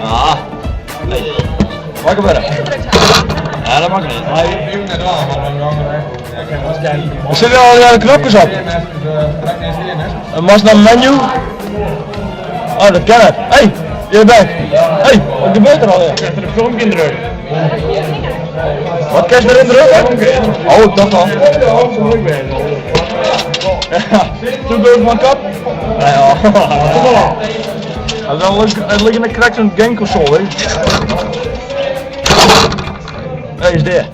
Ah. Wakker wurde. Ja, dat mag niet. Er zitten al knopjes op. En was naar menu. Oh, dat kan het. Hey, je bent. Hey, wat gebeurt er alweer? Ik heb er een filmpje indrukken. Wat kan je erin drukken? Oh, ik dacht al. Ja, toen doe ik mijn kap. Nee, oh. Het ligt in de krek zo'n gameconsole, hè. Hey, is dit.